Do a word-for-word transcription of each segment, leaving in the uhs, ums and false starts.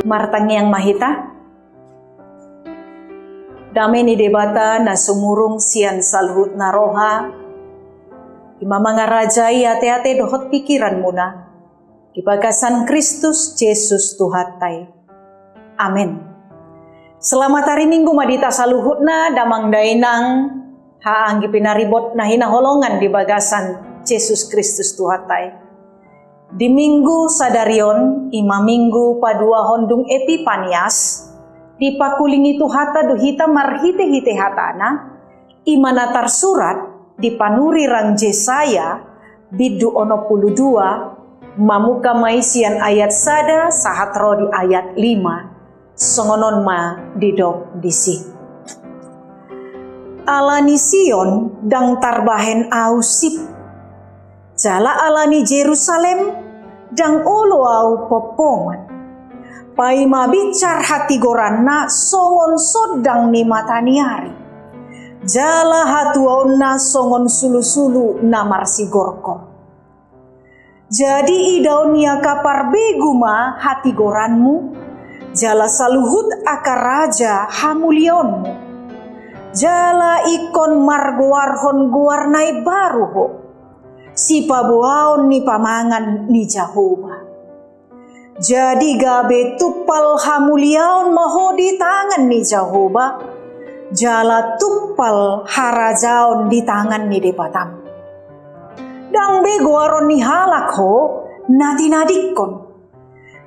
Martangiang ma hita. Dame ni Debata na sumurung sian saluhutna roha, i ma mangarajai ateate dohot pikiranmuna, di bagasan Kristus Jesus Tuhanta i. Amen. Selamat hari Minggu ma di hita saluhutna, damang dainang, haha anggi pinaribot na hinaholongan di bagasan Jesus Kristus Tuhanta i. Di Minggu sadari on, i ma Minggu paduahon dung Epipanias, dipakulingi Tuhanta do hita marhitehite hatana, i ma na tarsurat di panurirang Jesaya, bindu onom pulu dua, mamungka ma i sian ayat sada sahat ro di ayat lima. Songon on ma didok disi. Ala ni Sion ndang tarbahen ahu sip, jala ala ni Jerusalem ndang olo ahu pompoman. Paima binsar hatigoranna songon sondang ni mata ni ari, jala hatuaonna songon sulusulu na marsigorgor. Jadi idaon ni angka parbegu ma hatigoranmu, jala saluhut angka raja hamuliaonmu. Jala ingkon margoarhon goar na imbaru ho, sipaboaon ni pamangan ni Jahowa. Jadi gabe tumpal hamuliaon ma ho di tangan ni Jahowa, jala tumpal harajaon di tangan ni Debatam. Ndang be goaron ni halak ho na tinadingkon,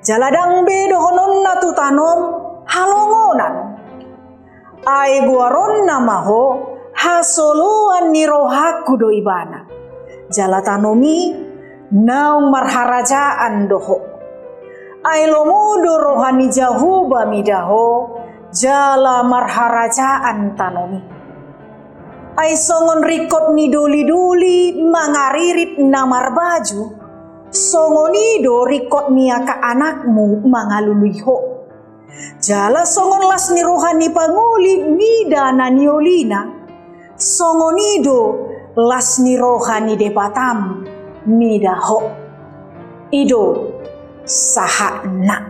jala ndang be dohononna tu tanom halongonan. Ai goaronna ma ho hasoloan ni rohangku do ibana, jala tanom i naung marharajaan do ho. Ai lomo do roha ni Jahowa mida ho, jala marharajaan tanom i. Ai songon ringkot ni dolidoli mangaririt na marbaju, songon i do ringkot ni angka anakmu mangalului ho. Jala songon las ni roha ni pangoli mida na niolina, songon i do las ni roha ni Debatam mida ho. I do sahatna.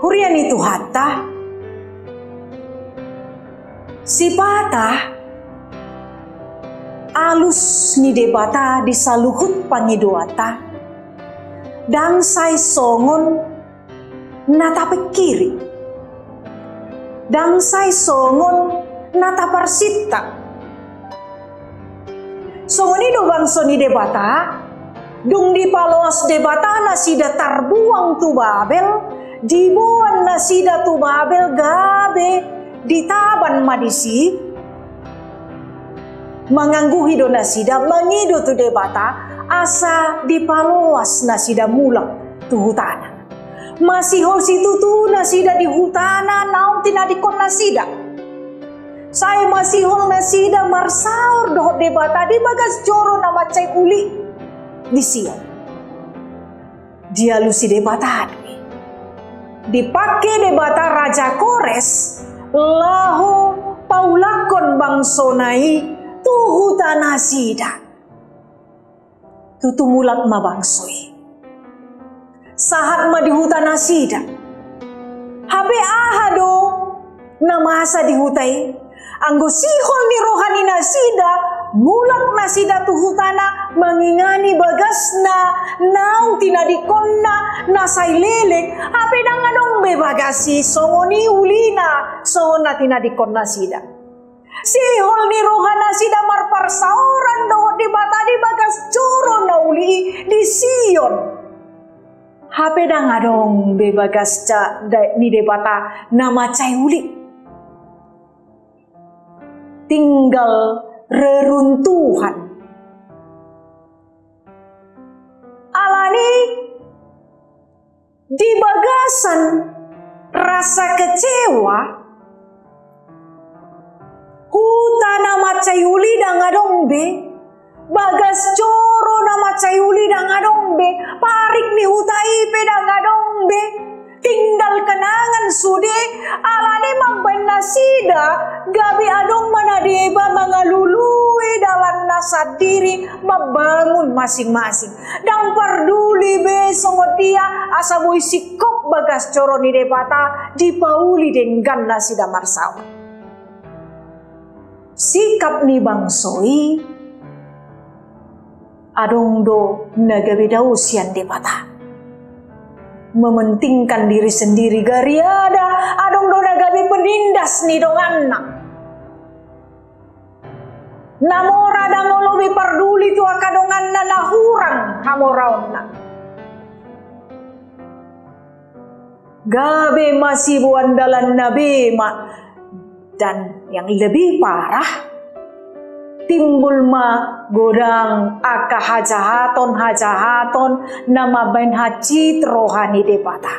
Huria ni Tuhanta, sipata alus ni Debata di saluhut pangidoanta, ndang sai songon na tapingkiri, ndang sai songon na taparsinta. Songon i do bangso ni Debata, dung dipaloas Debata nasida tarbuang tu Babel, diboan nasida tu Babel gabe ditaban ma disi, mangangguhi do nasida, mangido tu Debata, asa dipaloas nasida mulak tu hutana. Masihol situtu nasida di hutana naung tinadingkon nasida. Sai masihol nasida marsaor dohot Debata di bagas joro na mansai uli di Sion. Dialusi Debata do i. Dipangke Debata Raja Kores laho paulakhon bangsona i tu huta nasida. Tutu mulak ma bangso i. Sahat ma di huta nasida. Hape aha do na masa di huta i? Anggo sihol ni roha ni nasida, mulak nasida tu hutana mangingani bagasna naung tinadingkonna na sai leleng, hape ndang adong be bagas i songon i ulina songon na tinadingkon nasida. Sihol ni roha nasida marparsaoran dohot Debata di bagas joro na uli i di Sion. Hape ndang adong be bagas ja-, da-, ni Debata na mansai uli. Tinggal reruntuhan. Alani di bagasan rasa kecewa, huta na mansai uli ndang adong be, bagas joro na mansai uli ndang adong be, parik ni huta i pe ndang adong be, tinggal kenangan sude, alani mambaen nasida gabe adong ma na deba mangalului dalanna sandiri, mambangun masing-masing. Ndang parduli be songon dia asa boi singkop bagas joro ni Debata, dipauli denggan nasida marsaor. Sikap ni bangso i adong do na gabe dao sian Debata. Mementingkan diri sendiri, gariada adong do na gabe penindas ni donganna. Na mora ndang olo be parduli tu angka donganna na hurang hamoraonna. Gabe masiboan dalanna be ma. Dan yang lebih parah, timbul ma godang angka hajahaton-hajahaton na mambahen hansit roha ni Debata.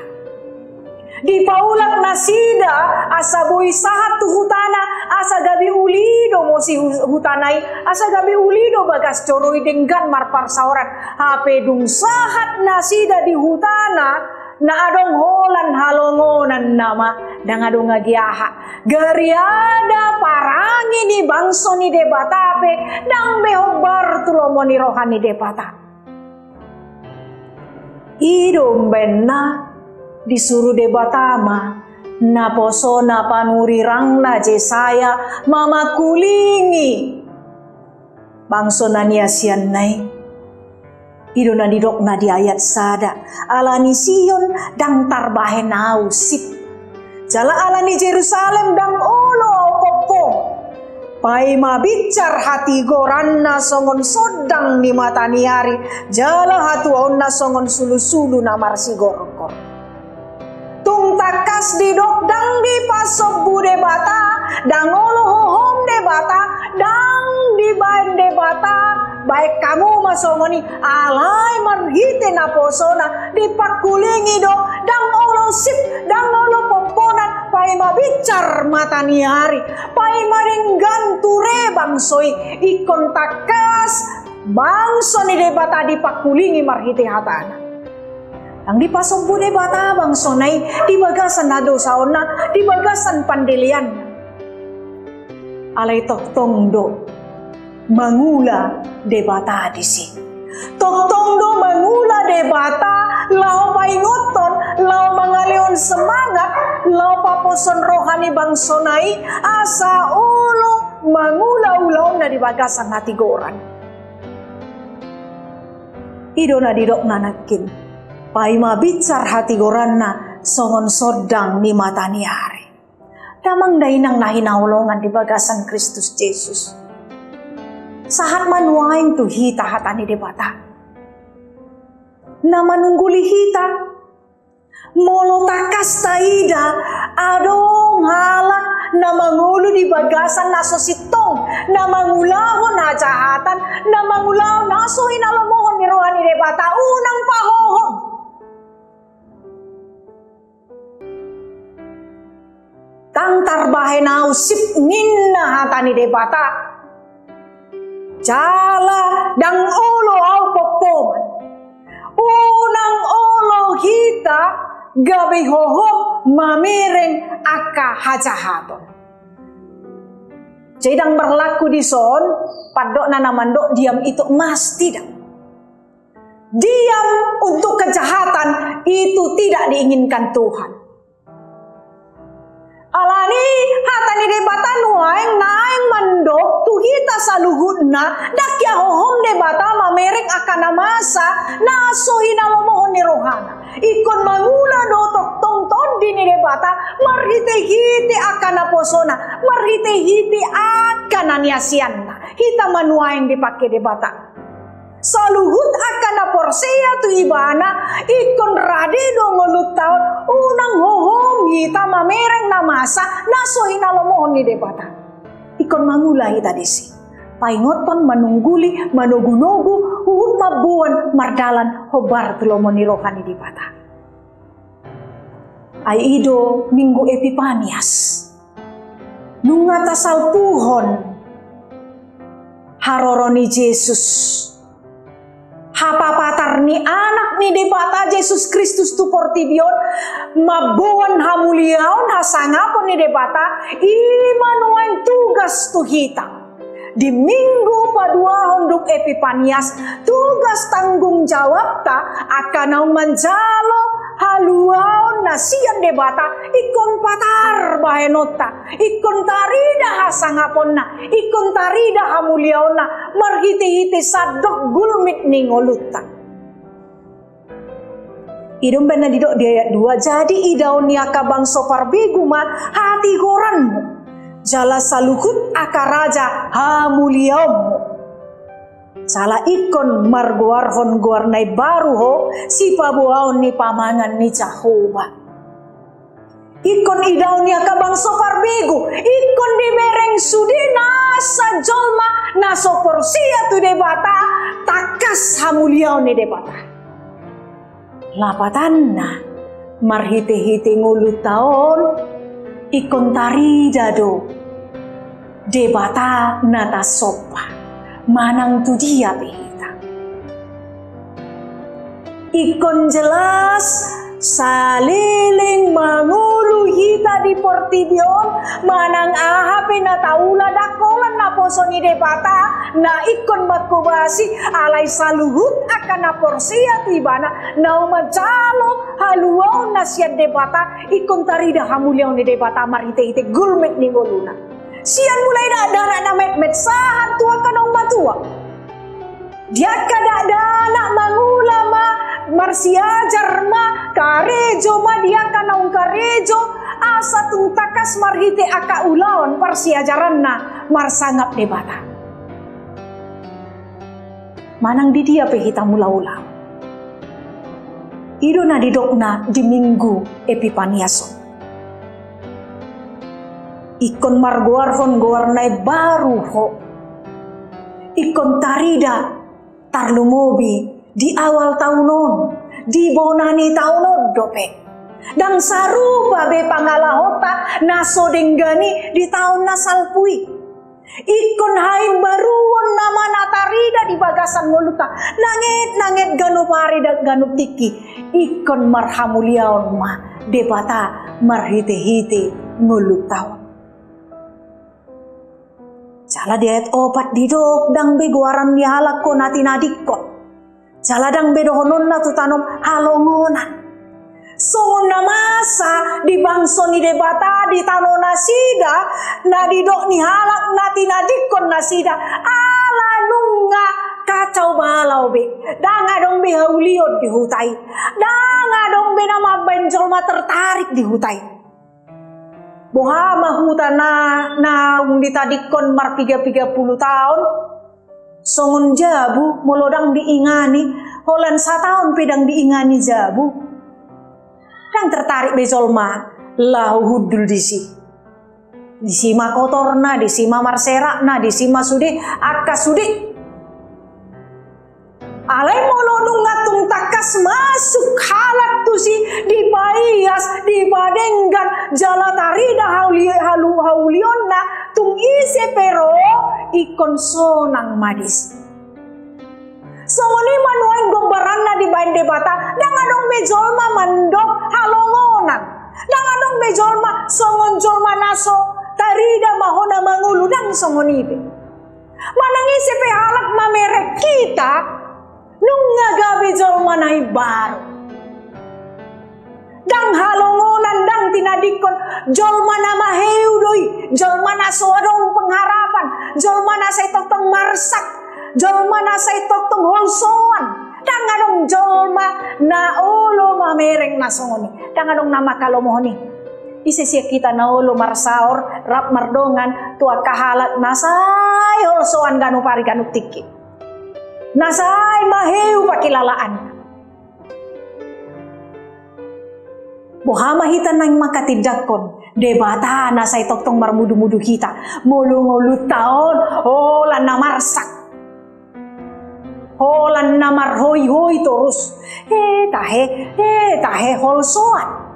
Dipaulak nasida asa boi sahat tu hutana, asa gabe uli do muse hu-, hutana i, asa gabe uli do bagas joro i denggan marparsaoran. Hape dung sahat nasida di hutana, na adong holan halongonan nama, ndang adong age aha. Gariada parange ni bangso ni Debata pe ndang be hombar tu lomo ni roha ni Debata. I do umbahen na disuru Debata ma naposona panurirangna Jesaya mamangkulingi bangso na niasianna i. I do na nidokna di ayat sada, ala ni Sion ndang tarbahen ahu sip. Jala ala ni Jerusalem ndang olo ahu pompom. Paima binsar hatigoranna songon sondang ni mataniari, jala hatuaonna songon sulusulu na marsigorgor. Tung tangkas didok ndang dipasombu Debata, ndang olo hohom Debata, ndang dibahen Debata, bahen hamu ma songon i, alai marhite naposona, dipangkulingi do, ndang olo sip, ndang olo pomponan, paima binsar mataniari, paima denggan ture bangso i, ingkon tangkas bangso ni Debata dipangkulingi marhite hatana. Ndang dipasombu Debata bangsona i di bagasan hadosaonna, di bagasan pandeleanna. Alai tongtong do mangula Debata disi. Tongtong do mangula Debata laho paingothon, laho mangalehon semangat, laho paposhon roha ni bangsona i, asa olo mangula ulaonna di bagasan hatigoran. I do na didokna nangkin, paima binsar hatigoranna songon sondang ni mataniari. Damang dainang na hinaholongan di bagasan Kristus Jesus. Sahat ma nuaeng tu hita hata ni Debata na manungguli hita. Molo tangkas taida, adong halak na mangolu di bagasan na so sintong, na mangulahon hajahatan, na mangulahon na so hinalomohon ni roha ni Debata, unang pahohom. Ndang tarbahen ahu sip ninna hata ni Debata. Jala ndang olo ahu pompoman. Unang olo hita gabe hohom mamereng angka hajahaton. Jadi ndang berlaku dison pandokna na mandok diam itu emas, tidak. Diam untuk kejahatan itu tidak diinginkan Tuhan. Alani hata ni Debata nuaeng naeng mandok tu hita saluhutna, ndang ia hohom Debata mamereng angka na masa na so hinalomohon ni rohana. Ingkon mangula do tongtong tondi ni Debata marhitehite angka naposona, marhitehite angka na niasianna. Hita ma nuaeng dipangke Debata. Saluhut angka na porsea tu Ibana, ingkon rade do ngolunta on, unang hohom hita mamereng na masa na so hinalomohon ni Debata. Ingkon mangula hita disi. Paingothon, manungguli, manogunogu, huhut mamboan mardalan hombar tu lomo ni roha ni Debata. Ai i do Minggu Epipanias. Nunga tasalpuhon haroro ni Jesus, hapapatar ni Anak ni Debata Jesus Kristus tu portibi on, mamboan hamuliaon hasangapon ni Debata, i ma nuaeng tugas tu hita. Di Minggu paduahon dung Epipanias, tugas tanggung jawabta angka naung manjalo haluaon sian Debata, ingkon patar bahenonta, ingkon tarida hasangaponna, ingkon tarida hamuliaonna, marhite-hite sandok gulmit ni ngolunta. I do umbahen na didok di ayat dua, jadi idaon ni angka bangso parbegu ma hatigoranmu, jala saluhut angka raja hamuliaonmu. Jala ingkon margoarhon goar na imbaru ho, sipaboaon ni pamangan ni Jahowa. Ingkon idaon ni angka bangso parbegu, ingkon dibereng sude nasa jolma na so porsea tu Debata, tangkas hamuliaon ni Debata. Lapatanna, marhite-hite ngolunta on, ingkon tarida do Debata na tasomba, manang tu dia pe hita. Ingkon jelas, saleleng mangolu hita di portibi on, manang aha pe na taula, ndang holan naposo ni Debata na ingkon manghobasi, alai saluhut angka na porsea tu Ibana, na manjalo haluaon na sian Debata, ingkon tarida hamuliaon ni Debata marhite-hite gulmit ni ngoluna. Sian mulai dakdanak na metmet sahat tu angka naung matua. Di angka dakdanak mangula ma, marsiajar ma, karejo ma di angka naung karejo, asa tung tangkas marhite angka ulaon parsiajaranna marsangap Debata. Manang di dia pe hita mangula-ula. I do na didokna di Minggu Epipanias on. Ingkon margoarhon goar na imbaru ho. Ingkon tarida tarlumobi di awal taon on, di bona ni taon on dope. Ndang sarupa be pangalahonta na so denggan i di taon na salpu i. Ingkon haimbaruon nama na tarida di bagasan ngolunta, nanget-nanget ganup ari dohot ganup tingki, ingkon marhamuliaon ma Debata marhite-hite ngolunta on. Jala di ayat opat didok, ndang be goaran ni halak ho na tinadingkon. Jala ndang be dohononna tu tano on halongonan. Songon na masa di bangso ni Debata di tano nasida, na didok ni halak na tinadingkon nasida, ala nunga kacau balau be. Ndang adong be haulion di huta i. Ndang adong be na mambaen jolma tertarik di huta i. Boha ma huta na naung ditadingkon marpiga-piga pulu taon? Songon jabu, molo ndang diingani, holan sataon pe ndang diingani jabu, ndang tertarik be jolma laho hundul disi. Disi ma kotorna, disi ma marserakna, disi ma sude, angka sude. Alai molo nunga tung tangkas masuk halak tusi, dipaias, dipadenggan, jala tarida hauli-, halu-, haulionna, tung ise pe ro, ingkon sonang ma disi. Songon i ma nuaeng gombaranna dibaen Debata, ndang adong be jolma mandok halongonan. Ndang adong be jolma songon jolma na so tarida ma ho na mangolu, ndang songon i be. Manang ise pe halak mamereng hita, nunga gabe jolma na imbaru. Ndang halongonan, ndang tinadingkon, jolma na maheu do i, jolma na so adong pengharapan, jolma na sai tongtong marsak, jolma na sai tongtong holsoan. Ndang adong jolma na olo mamereng na songon i, ndang adong na mangkalomohon i. Ise sian hita na olo marsaor rap mardongan tu angka halak na sai holsoan ganup ari ganup tingki, na sai maheu pangkilalaanna? Boha ma hita naeng mangkatindangkon Debata na sai tongtong marmudu-mudu hita, molo ngolunta on holan na marsak, holan na marhoi-hoi torus, eh tahe, eh tahe holsoan.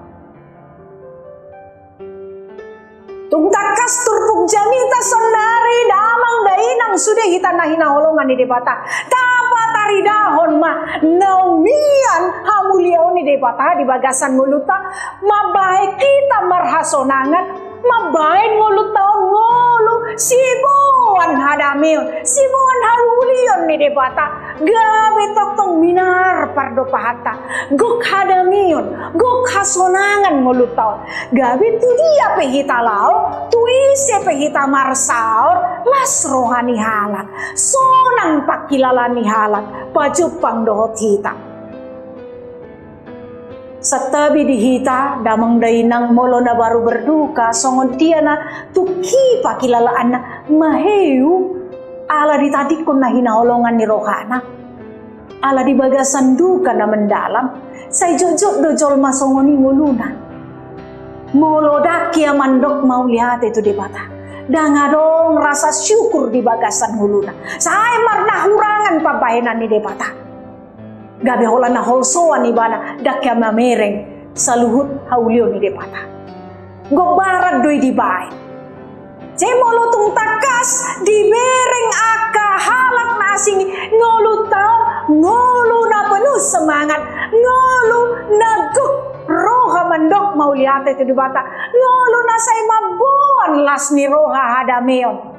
Tung tangkas turpuk jamita saonari, damang dainang, sude hita na hinaholongan ni Debata, tapataridahon ma naung mian hamuliaon ni Debata di bagasan ngolunta, mambahen hita marhasonangan, mambahen ngolunta on ngolu siboan hadameon, siboan hamuliaon ni Debata, gabe tongtong minar pardompahanta, gok hadameon, gok hasonangan ngolunta on. Gabe tu dia pe hita laho, tu ise pe hita marsaor, las roha ni halak, sonang pangkilalaan ni halak pajumpang dohot hita. Santabi di hita damang dainang, molo na baru berduka, songon dia na tung hi pangkilalaanna, maheu, ala ditadingkon na hinaholongan ni rohana. Ala di bagasan duka na mendalam, sai jotjot do jolma songon i ngoluna. Molo ndang ia mandok mauliate tu Debata, ndang adong rasa syukur di bagasan ngoluna, sai marnahurangan pambahenan ni Debata. Gabe holan na holsoan ibana, ndang ia mamereng saluhut haulion ni Debata. Gombaran do i dibaen. Jadi molo tung tangkas dibereng angka halak na asing i, ngolunta on ngolu na penuh semangat, ngolu na gok roha mandok mauliate tu Debata, ngolu na sai mamboan las ni roha hadameon.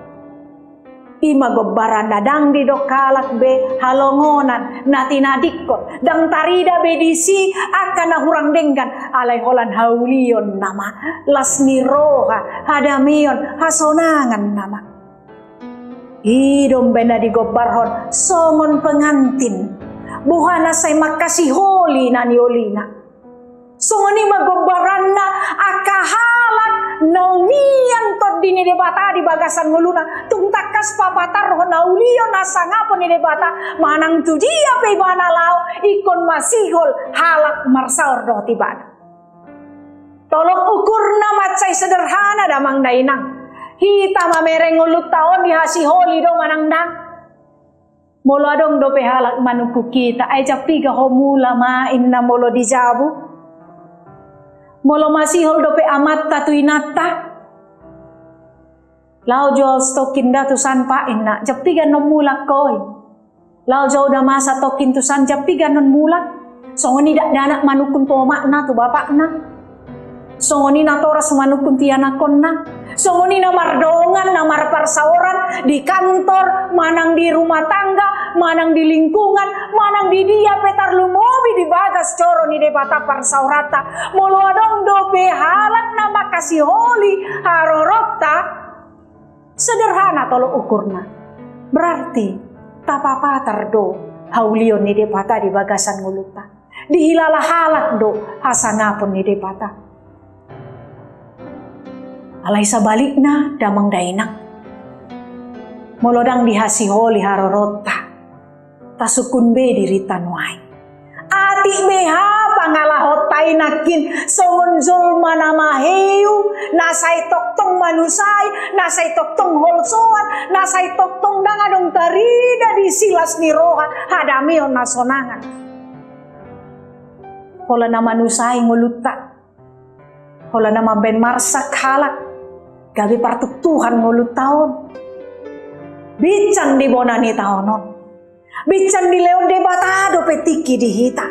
I ma gombaranna, ndang didok halak be halongonan na tinadingkon, ndang tarida be disi angka na hurang denggan, alai holan haulion nama, las ni roha, hadameon, hasonangan nama. I do umbaen na digombarhon songon pengantin, boha na sai mangkasiholi na niolina. Songon i ma gombaranna angka halak naung mian Tondi ni Debata di bagasan ngoluna, tung tangkas papatarhon haulion hasangapon ni Debata, manang tu dia pe ibana laho, ingkon masihol halak marsaor dohot ibana. Tolok ukurna mansai sederhana damang dainang. Hita mamereng ngolunta on dihasiholi do manang ndang? Molo adong dope halak manungkun hita, ai jam piga ho mulak ma inna molo di jabu? Molo masihol dope amanta tu inanta, laho jo au satongkin da tusan Pak inna, jam piga annon mulak ho i? Laho jo au da ma satongkin tusan, jam piga annon mulak? Songon i dakdanak manungkun tu omakna, tu bapakna. Songon i natoras manungkun tu ianakhonna. Songon i na mardongan, na marparsaoran di kantor, manang di rumah tangga, manang di lingkungan, manang di dia pe, tarlumobi di bagas joro ni Debata parsaoranta. Molo adong dope halak na mangkasiholi haroronta, sederhana tolok ukurna. Berarti tapapatar do haulion ni Debata di bagasan ngolunta. Dihilala halak do hasangapon ni Debata. Alai sabalikna damang dainang, molo ndang dihasiholi haroronta, tasungkun be dirinta nuaeng. Atik beha pangalahonta i nangkin songon jolma na maheu, na sai tongtong manusai, na sai tongtong holsoan, na sai tongtong ndang adong tarida disi las ni roha, hadameon, hasonangan. Holan na manusai ngolunta, holan na mambaen marsak halak, gabe partuktuhan ngolunta on. Bincan di bona ni taon on, bincan dilehon Debata dope tingki di hita.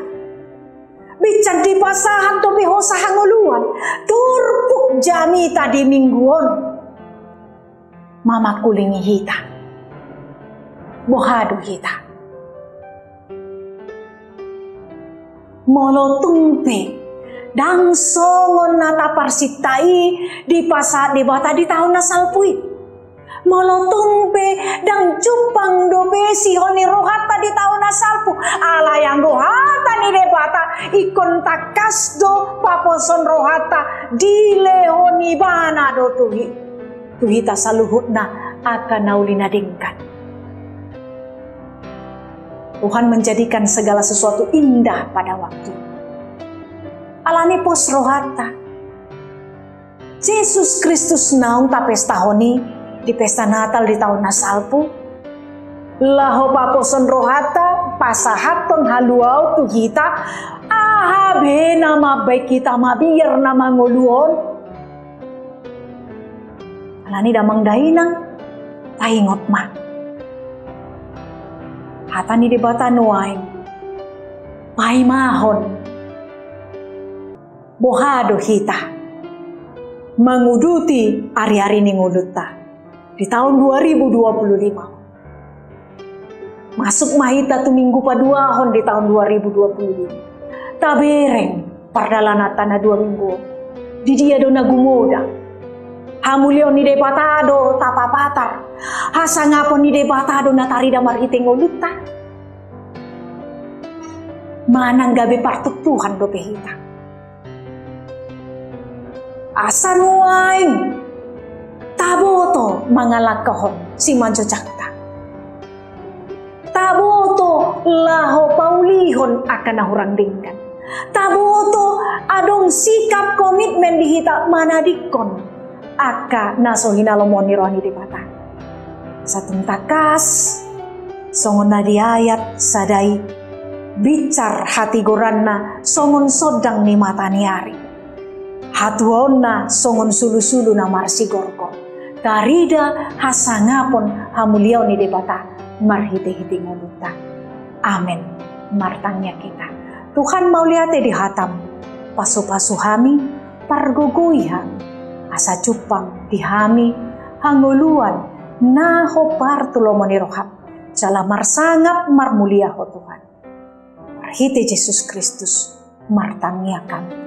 Bincan dipasahat dope hosa hangoluan, turpuk jamita di minggu on. Mamangkulingi hita. Boha do hita? Molo tung pe ndang songon na taparsinta i dipasahat Debata di taon na salpu i. Molo tung pe ndang jumpang dope sihol ni rohanta di taon na salpu, alai anggo hata ni Debata ingkon tangkas do paposhon rohanta, dilehon Ibana do tu hi-, tu hita saluhutna angka na uli na denggan. Tuhan menjadikan segala sesuatu indah pada waktu. Alani pos rohanta. Jesus Kristus naung tapestahon i di pesta Natal di taon na salpu, laho paposhon rohanta, pasahathon haluaon tu hita, aha be na mambaen hita mabiar na mangolu on. Alani damang dainang, taingot ma hata ni Debata nuaeng, paimahon. Boha do hita manguduti ari-ari ni ngolunta di taon dua ribu dua puluh lima? Masuk ma hita tu minggu paduahon di taon dua ribu dua puluh lima. Tabereng pardalananta na dua minggu on? Di dia do na gumoda? Hamuliaon ni Debata do tapapatar, hasangapon ni Debata do na tarida marhite ngolunta? Manang gabe partuktuhan dope hita? Asa nuaeng taboto mangalangkahon simanjojakta. Taboto laho paulihon angka na hurang denggan. Taboto adong sikap komitmen di hita manadingkon angka na so hinalomohon ni roha ni Debata. Satung tangkas, songon na di ayat sada i, binsar hatigoranna songon sondang ni mata ni ari, hatuaonna songon sulusulu na marsigorgor. Tarida hasangapon hamuliaon ni Debata marhitehite ngolunta. Amen. Martangiang hita. Tuhan, mauliate di hatam. Pasupasu hami, pargogoi hami, asa jumpang di hami hangoluan na hombar tu lomo ni roham, jala marsangap marmulia Ho Tuhan. Marhite Jesus Kristus martangiang hami.